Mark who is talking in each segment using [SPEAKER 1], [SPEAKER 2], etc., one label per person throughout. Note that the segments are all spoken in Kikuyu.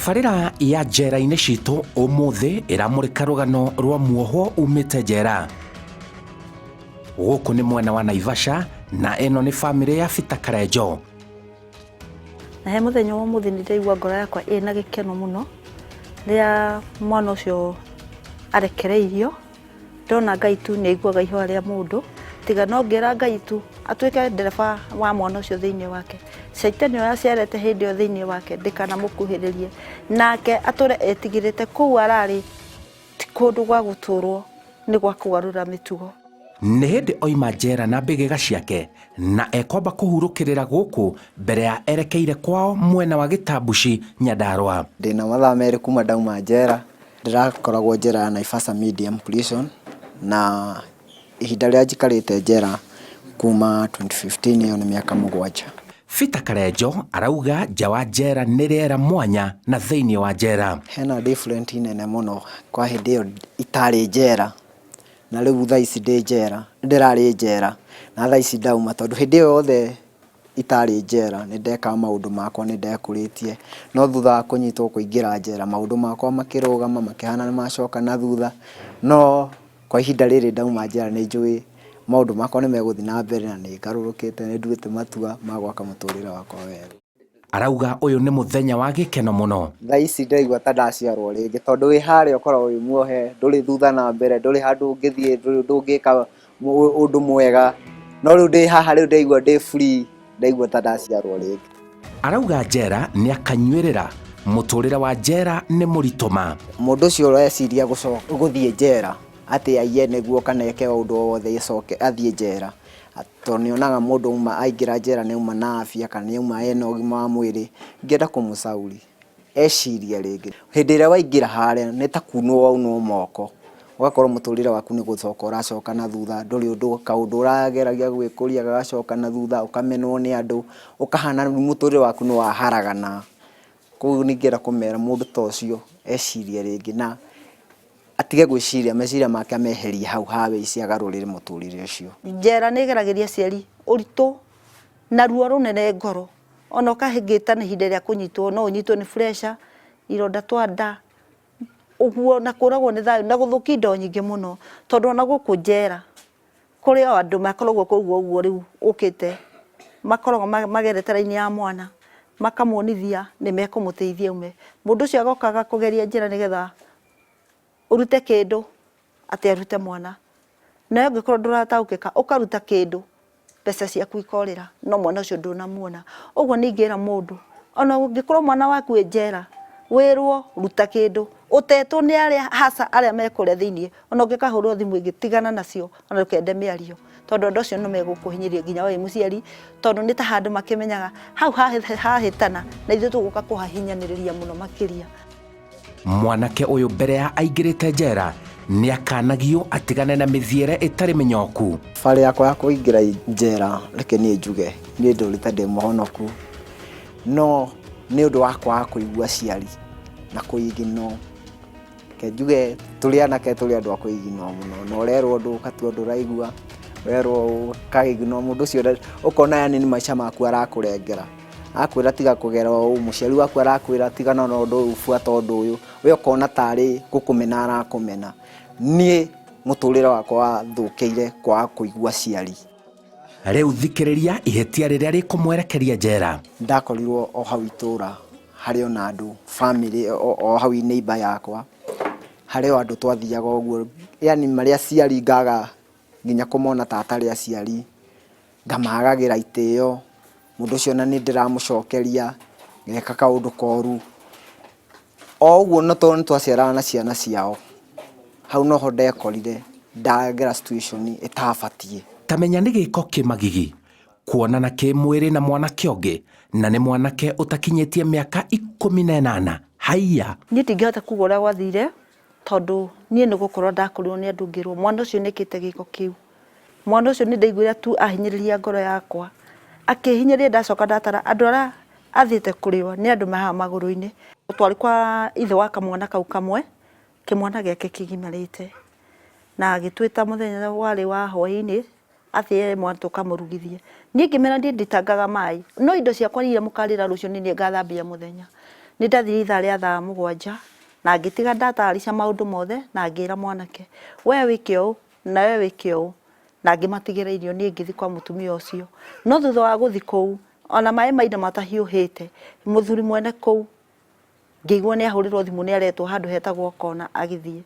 [SPEAKER 1] Tabarĩra ya njera-inĩ citũ ũmũthĩ ĩramũrĩka rũgano rwa muohwo umĩte njera. Gũkũ nĩ mwena wa Naivasha na ĩno nĩ bamĩrĩ ya Peter Karenjo.
[SPEAKER 2] Na he mũthenya wa ũmũthĩ nĩ ndĩraigua ngoro yakwa ĩna gĩkeno mũno rĩrĩa mwana ũcio arekereirio. Ndona Ngai tu nĩ aiguaga ihoya rĩa mũndũ, tiga no ngĩra Ngai tu atuĩke ndereba wa mwana ũcio thĩinĩ wake. Caitani ũrĩa acerete hĩndĩ ĩyo thĩinĩ wake ndĩkanamũkuhĩrĩrie, nake atũre etigĩrĩte kũu ararĩ ti kũndũ gwa gũtũrwo nĩ gwa kũgarũra mĩtugo.
[SPEAKER 1] Nĩ hĩndĩ oima njera na mbĩgĩga ciake na ekwamba kũhurũkĩrĩra gũkũ mbere ya erekeire kwao mwena wa Gĩtambuci, Nyandarua.
[SPEAKER 3] Ndĩna mathaa merĩ kuma ndauma njera, ndĩrakoragwo njera ya Naivasha Medium Prison na ihinda rĩrĩa njikarĩte njera kuma 2015 ĩyo nĩ mĩaka 7.
[SPEAKER 1] Peter Karenjo arauga nja wa njera nĩ rĩera mwanya na thĩinĩ wa njera.
[SPEAKER 3] Hena different nene mũno kwa hĩndĩ ĩyo itarĩ njera na rĩu thaa ici ndĩ njera, ndĩrarĩ njera na thaa ici ndauma tondũ hĩndĩ ĩyo yothe itarĩ njera nĩ ndekaga maũndũ makwa nĩ ndekũrĩtie, no thutha wa kũnyitwo kũingĩra njera maũndũ makwa makĩrũgama makĩhana nĩ macoka na thutha, no kwa ihinda rĩrĩ ndauma njera nĩ njũĩ maũndũ makwa nĩ megũthiĩ na mbere na nĩ ngarũrũkĩte nĩ nduĩte matua ma gwaka mũtũrĩre wakwa wega.
[SPEAKER 1] Arauga ũyũ nĩ mũthenya wa gĩkeno mũno.
[SPEAKER 3] Thaa ici ndĩraigua ta ndaciarwo rĩngĩ tondũ wĩ harĩa ũkoragwo wĩ muohe, ndũrĩ thutha na mbere, ndũrĩ handũ ũngĩthiĩ, ndũrĩ ũndũ ũngĩka ũndũ mwega. No rĩu ndĩ haha rĩu ndĩraigua ndĩ free, ndaigua ta ndaciarwo rĩngĩ.
[SPEAKER 1] Arauga njera nĩakanyuĩrĩra, mũtũrĩre wa njera nĩ mũritũ ma.
[SPEAKER 3] Mũndũ ũcio ũreciria gũthiĩ njera atĩ aiye nĩguo kana eke ũndũ o wothe acoke athiĩ njera, Tondũ nĩ onaga mũndũ auma aingĩra njera nĩ auma na afya kana nĩ auma ena ũgima wa mwĩrĩ, ingĩenda kũmũcauri ecirie rĩngĩ. Hĩndĩ ĩrĩa waingĩra harĩa nĩ ta kunwo waunwo moko, ũgakorwo mũtũrĩre waku nĩ gũcoka ũracoka na thutha, ndũrĩ ũndũ kaũndũ ũrageragia gwĩkũria gagacoka na thutha, ũkamenwo nĩ andũ, ũkahana rĩu mũtũrĩre waku nĩ waharagana. Koguo nĩ ingĩenda kũmera mũndũ ta ũcio ecirie rĩngĩ na atige gwĩciria, meciria make ameherie hau ha wĩici agarũrĩre mũtũrĩre ũcio.
[SPEAKER 2] Njera nĩ ĩgeragĩria aciari ũritũ na ruo rũnene ngoro, ona ũkahĩngĩtana ihinda rĩa kũnyitwo no ũnyitwo nĩ pressure, ironda twa nda, ũguo na kũragwo nĩ thayũ na gũthũkia indo nyingĩ mũno, tondũ ona gũkũ njera kũrĩ o andũ makoragwo kũu ũguo rĩu ũkĩte, makoragwo magerete raini ya mwana, makamuonithia nĩ mekũmũteithia aume, mũndũ ũcio agoka agakũgeria njĩra nĩgetha ũrute kĩndũ atĩ arute mwana, nawe ũngĩkorwo ndũrataũkĩka ũkaruta kĩndũ mbeca ciaku ikorĩra no mwana ũcio ndũnamuona. Ũguo niĩ ingĩra mũndũ ona ũngĩkorwo mwana waku e njera wĩrwo ruta kĩndũ ũtetwo nĩ arĩa hasa arĩa me kũrĩa thĩiniĩ ona ũngĩkahũrwo thimũ ĩngĩ tigana nacio ona ndũkende mĩario tondũ andũ acio nĩ megũkũhinyĩrĩria nginya we wĩ mũciari tondũ nĩ ta handũ makĩmenyaga hau hahĩtana na ithuĩ tũgũka kũhahinyanĩrĩria mũno makĩria.
[SPEAKER 1] Mwanake ũyũ mbere ya aingĩrĩte njera nĩakanagio atigane na mĩthiĩre ĩtarĩ mĩnyoku.
[SPEAKER 3] Thabarĩ yakwa ya kũingĩra njera reke niĩ njuge niĩ ndũrĩte ndĩ mũhonoku no nĩ ũndũ wa kwaga kũigua aciari na kũ ignore. Reke njuge tũrĩ anake tũrĩ andũ a kũ ignore mũno na ũrerwo ũndũ ũgatua ndũraigua, werwo ũũ ũka ignore mũndũ ũcio ũkona yani nĩ maica maku arakũrengera. Akwĩra tiga kũgera ũũ, mũciari waku arakwĩra tigana na ũndũ ũyũ buata ũndũ ũyũ, we ũkona tarĩ gũkũmena arakũmena. Niĩ mũtũrĩre wakwa wathũkĩire kwaga kũigua aciari.
[SPEAKER 1] Rĩu thikĩrĩria ihĩtia rĩrĩa rĩkũmwerekeria njera.
[SPEAKER 3] Ndakorirwo o hau itũra harĩ ona andũ bamĩrĩ o hau neighbour yakwa, harĩ o andũ twathiaga ũguo, yani marĩ aciari ngaga nginya kũmona ta atarĩ aciari, ngamagagĩra itĩo, mũndũ ũcio ona nĩ ndĩramũcokeria ngeka kaũndũ koru. O ũguo na tondũ nĩ twaciaraga na ciana ciao, hau noho ndekorire ndagera situation ĩtabatiĩ.
[SPEAKER 1] Ta menya nĩ gĩko kĩ magigi kuonana kĩ-mwĩrĩ na mwanake ũngĩ na nĩ mwanake ũtakinyĩtie mĩaka 18. Haiya!
[SPEAKER 2] Niĩ ndingĩhota kuga ũrĩa gwathire tondũ niĩ nĩ gũkorwo ndakorirwo nĩ andũ ngĩrwo mwana ũcio nĩ ekĩte gĩko kĩu. Mwana ũcio nĩ ndaiguire tu ahinyĩrĩria ngoro yakwa, akĩhinyĩrĩria ndacoka ndatara andũ arĩa athiĩte kũrĩo nĩ andũ me haha magũrũ-inĩ. Twarĩ kwa ithe wa kamwana kau kamwe, kĩmwana gĩake kĩgimarĩte, na agĩtwĩta mũthenya warĩ wa hwainĩ athiĩ mwana tũkamũrugithie. Niĩ ngĩmera niĩ nditangaga maĩ, no indo ciakwa iria mũkarĩra rũciũ nĩ niĩ ngathambia mũthenya. Nĩ ndathire ithaa rĩa thaa mũgwanja na ngĩtiga ndatarica maũndũ mothe na ngĩra mwanake, we wĩke ũũ na we wĩke ũũ, na ngĩmatigĩra irio niĩ ngĩthiĩ kwa mũtumia ũcio. No thutha wa gũthiĩ kũu, ona maĩ ma indo matahiũhĩte, mũthuri mwene kũu ngĩigua nĩ ahũrĩrwo thimũ nĩ aretwo handũ hetagwo kona agĩthiĩ.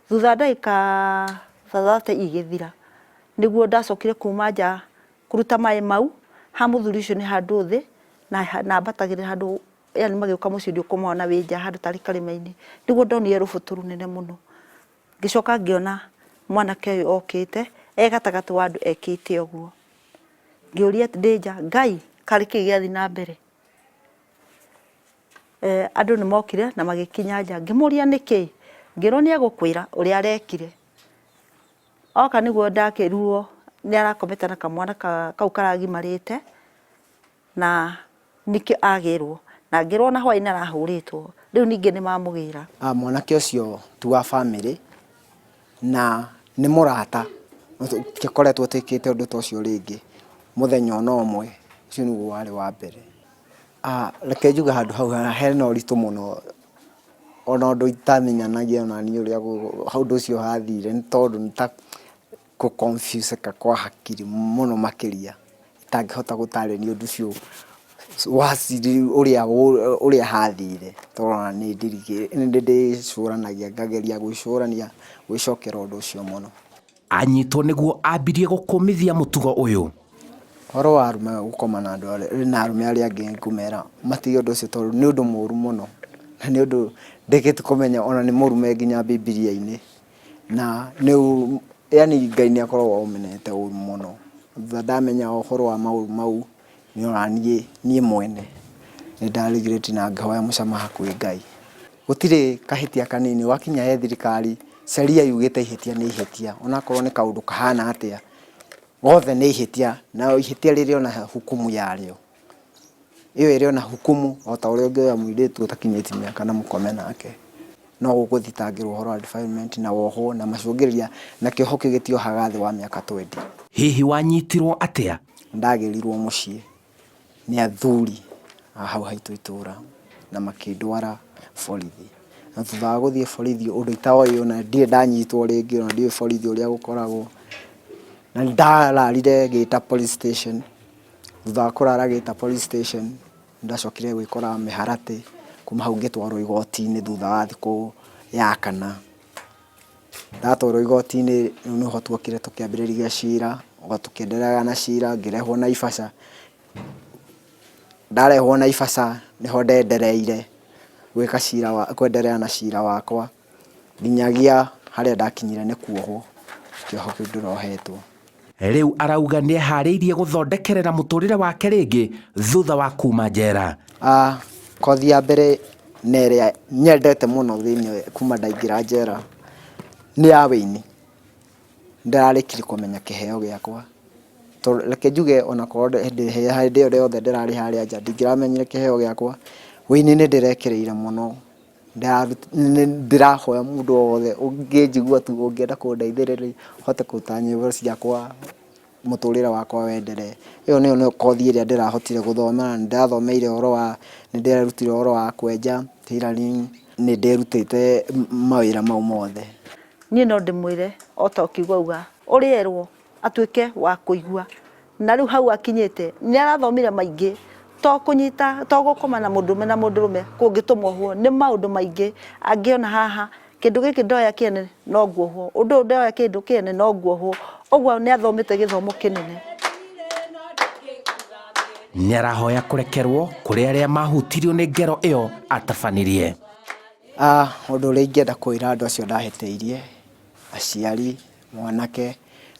[SPEAKER 2] Thutha wa ndagĩka ta 30 igĩthira, nĩguo ndacokire kuma nja kũruta maĩ mau, ha mũthuri ũcio nĩ handũ thĩ na ambatagĩrĩra handũ yani magĩũka mũciĩ ndũkũmona wĩ nja handũ tarĩ karĩma-inĩ, nĩguo ndonire rũbũtũ rũnene mũno. Ngĩcoka ngĩona mwanake ũyũ okĩte e gatagatĩ wa andũ ekĩte ũguo. Ngĩũria ndĩ nja, Ngai karĩ kĩ gĩathiĩ na mbere? Andũ nĩ mokire na magĩkinya nja, ngĩmũria nĩkĩ, ngĩrwo nĩ egũkwĩra ũrĩa arekire. Oka nĩguo ndakĩrirwo nĩ arakomete na kamwana kau karagimarĩte na nĩkĩo agĩrwo, na ngĩrwo ona hwainĩ arahũrĩtwo, rĩu ningĩ nĩ mamũgĩra.
[SPEAKER 3] Mwanake ũcio ti wa bamĩrĩ na nĩ mũrata, tũtikoretwo twĩkĩte ũndũ ta ũcio rĩngĩ mũthenya ona ũmwe, ũcio nĩguo warĩ wa mbere. Reke njuge handũ hau hena ũritũ mũno, ona ũndũ itamenyanagia ona niĩ ũrĩa ũndũ ũcio wathire nĩ tondũ nĩ ta kũ confuse ĩka kwa hakiri mũno makĩria, itangĩhota gũtarĩria ũndũ ũcio ũrĩa hathire, tondũ ona nĩ ndĩcũranagia ngageria gwĩcũrania gwĩcokera ũndũ ũcio mũno.
[SPEAKER 1] Anyitwo nĩguo ambirie gũkũmithia mũtugo ũyũ.
[SPEAKER 3] Ũhoro wa arũme gũkoma na andũ na arũme arĩa angĩ ngũmera matige ũndũ ũcio tondũ nĩ ũndũ mũru mũno, na nĩ ũndũ ndĩkĩtie kũmenya ona nĩ mũrume nginya Bibilia-inĩ, na nĩ yaani Ngai nĩ akoragwo aũmenete ũru mũno. Thutha ndamenya ũhoro wa maũru mau, nĩ ona niĩ niĩ mwene nĩ nda regret na ngĩhoya mũsamaha kwĩ Ngai. Gũtirĩ kahĩtia kanini, wakinya he thirikari, sheria yugĩte ihĩtia nĩ ihĩtia, onakorwo nĩ kaũndũ kahana atĩa, gothe nĩ ihĩtia, na ihĩtia rĩrĩ ona hukumu yarĩo. Ĩyo ĩrĩ ona hukumu o ta ũrĩa ũngĩoya mũirĩtu ũtakinyĩtie mĩaka na mũkome nake. No ũgũthitangĩrwo ũhoro wa defilement na wohwo na macũngĩrĩria na kĩoho kĩu gĩtiohaga thĩ wa mĩaka twenty.
[SPEAKER 1] Hihi wanyitirwo atĩa?
[SPEAKER 3] Ndagĩrirwo mũciĩ nĩ athuri a hau haitũ itũra na makĩndwara borithi. Na thutha wa gũthiĩ borithi ũndũ itoĩ ona ndirĩ ndanyitwo rĩngĩ ona ndiũĩ borithi ũrĩa gũkoragwo. Na nĩ ndararire Gĩta police station, thutha wa kũrara Gĩta police station nĩ ndacokire gwĩkora mĩharatĩ, kuma hau ngĩtwarwo igoti-inĩ thutha wa thikũ ya kana. Ndatwarwo igoti-inĩ rĩu nĩho tuokire tũkĩambĩrĩria cira, o tũkĩendereaga na cira ngĩrehwo Naivasha. Ndarehwo Naivasha nĩho ndendereire gwĩka cira kwenderea na cira wakwa nginyagia harĩa ndakinyire nĩ kuohwo kĩoho kĩu ndĩrohetwo.
[SPEAKER 1] Rĩu arauga nĩeharĩirie gũthondekerera mũtũrĩre wake rĩngĩ thutha wa kuma njera.
[SPEAKER 3] Kothi ya mbere na ĩrĩa nyendete mũno thĩinĩ kuma ndaingĩra njera nĩ ya wĩini. Nĩndĩrarĩkirie kũmenya kĩheo gĩakwa. Tondũ reke njuge onakorwo hĩndĩ ĩyo yothe ndĩrarĩ harĩa nja ndingĩramenyire kĩheo gĩakwa, wĩini nĩndĩrekĩrĩire mũno. Ndĩrahoya mũndũ o wothe ũngĩnjigua tu ũngĩenda kũndeithĩrĩria hote kũruta nyĩmbo ciakwa mũtũrĩre wakwa wenderee. Ĩyo nĩyo kothi ĩrĩa ndĩrahotire gũthoma na nĩndathomeire ũhoro wa, nĩnderutire ũhoro wa kwenja, tailoring, nĩndĩrutĩte mawĩra mau mothe.
[SPEAKER 2] Niĩ no ndĩmwĩre o ta ũkiuga auga, ũrĩa erwo atuĩke wa kũigua. Na rĩu hau akinyĩte nĩ arathomire maingĩ to kũnyita to gũkoma na mũndũrũme na mũndũrũme kũngĩtũma ohwo nĩ maũndũ maingĩ angĩona haha kĩndũ gĩkĩ ndoya kĩene no nguohwo ũndũ ũyũ ndoya kĩndũ kĩene no nguohwo ũguo nĩ athomete gĩthomo kĩnene.
[SPEAKER 1] Nĩarahoya kũrekerwo kũrĩ arĩa mahutirio nĩ ngero ĩyo atabanirie.
[SPEAKER 3] Ũndũ ũrĩa ingĩenda kwĩra andũ acio ndahĩtĩirie, aciari, mwanake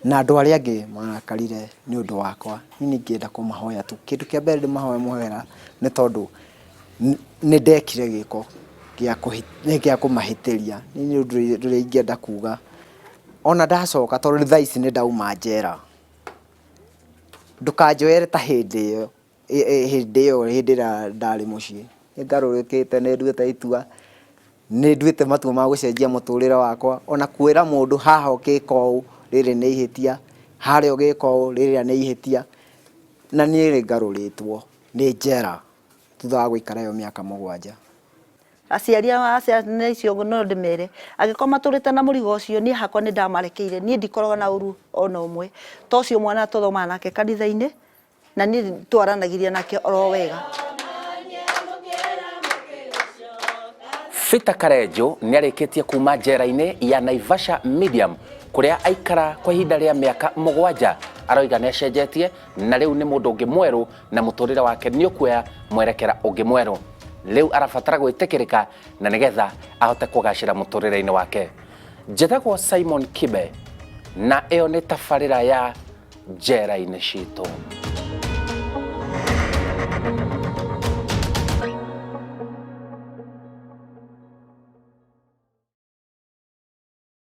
[SPEAKER 3] na andũ arĩa angĩ marakarire nĩ ũndũ wakwa, niĩ ingĩenda kũmahoya tu. Kĩndũ kĩa mbere ndĩmahoe mũhera nĩ tondũ nĩ ndekire gĩko gĩa kũmahĩtĩria. Niĩ ũndũ ũrĩa ingĩenda kuga, ona ndacoka tondũ thaa ici nĩ ndauma njera, ndũkanjoere ta hĩndĩ ĩyo. Hĩndĩ ĩyo hĩndĩ ĩrĩa ndarĩ mũciĩ, nĩ ngarũrũkĩte nĩ nduĩte itua, nĩ nduĩte matua ma gũcenjia mũtũrĩre wakwa, ona kwĩra mũndũ haha ũngĩka ũũ rĩrĩ nĩ ihĩtia, harĩa ũngĩka ũũ rĩrĩa nĩ ihĩtia, na niĩ nĩ ngarũrĩtwo nĩ njera thutha wa gũikara ĩyo mĩaka mũgwanja.
[SPEAKER 2] Aciari a ciana icio no ndĩmere, angĩkorwo matũrĩte na mũrigo ũcio, niĩ hakwa nĩ ndamarekeire, niĩ ndikoragwo na ũru ona ũmwe. To ũcio mwana tũthomaga nake kanitha-inĩ, na niĩ twaranagĩria nake oro wega.
[SPEAKER 1] Peter Karenjo nĩ arĩkĩtie kuma njera-inĩ ya Naivasha Medium kũrĩa aikara kwa ihinda rĩa mĩaka 7. Aroiga nĩ acenjetie na rĩu nĩ mũndũ ũngĩ mwerũ na mũtũrĩre wake nĩ ũkuoya mwerekera ũngĩ mwerũ. Rĩu arabatara gwĩtĩkĩrĩka na nĩgetha ahote kũgacĩra mũtũrĩre-inĩ wake. Njĩtagwo Simon Kibe na ĩyo nĩ tabarĩra ya njera-inĩ citũ.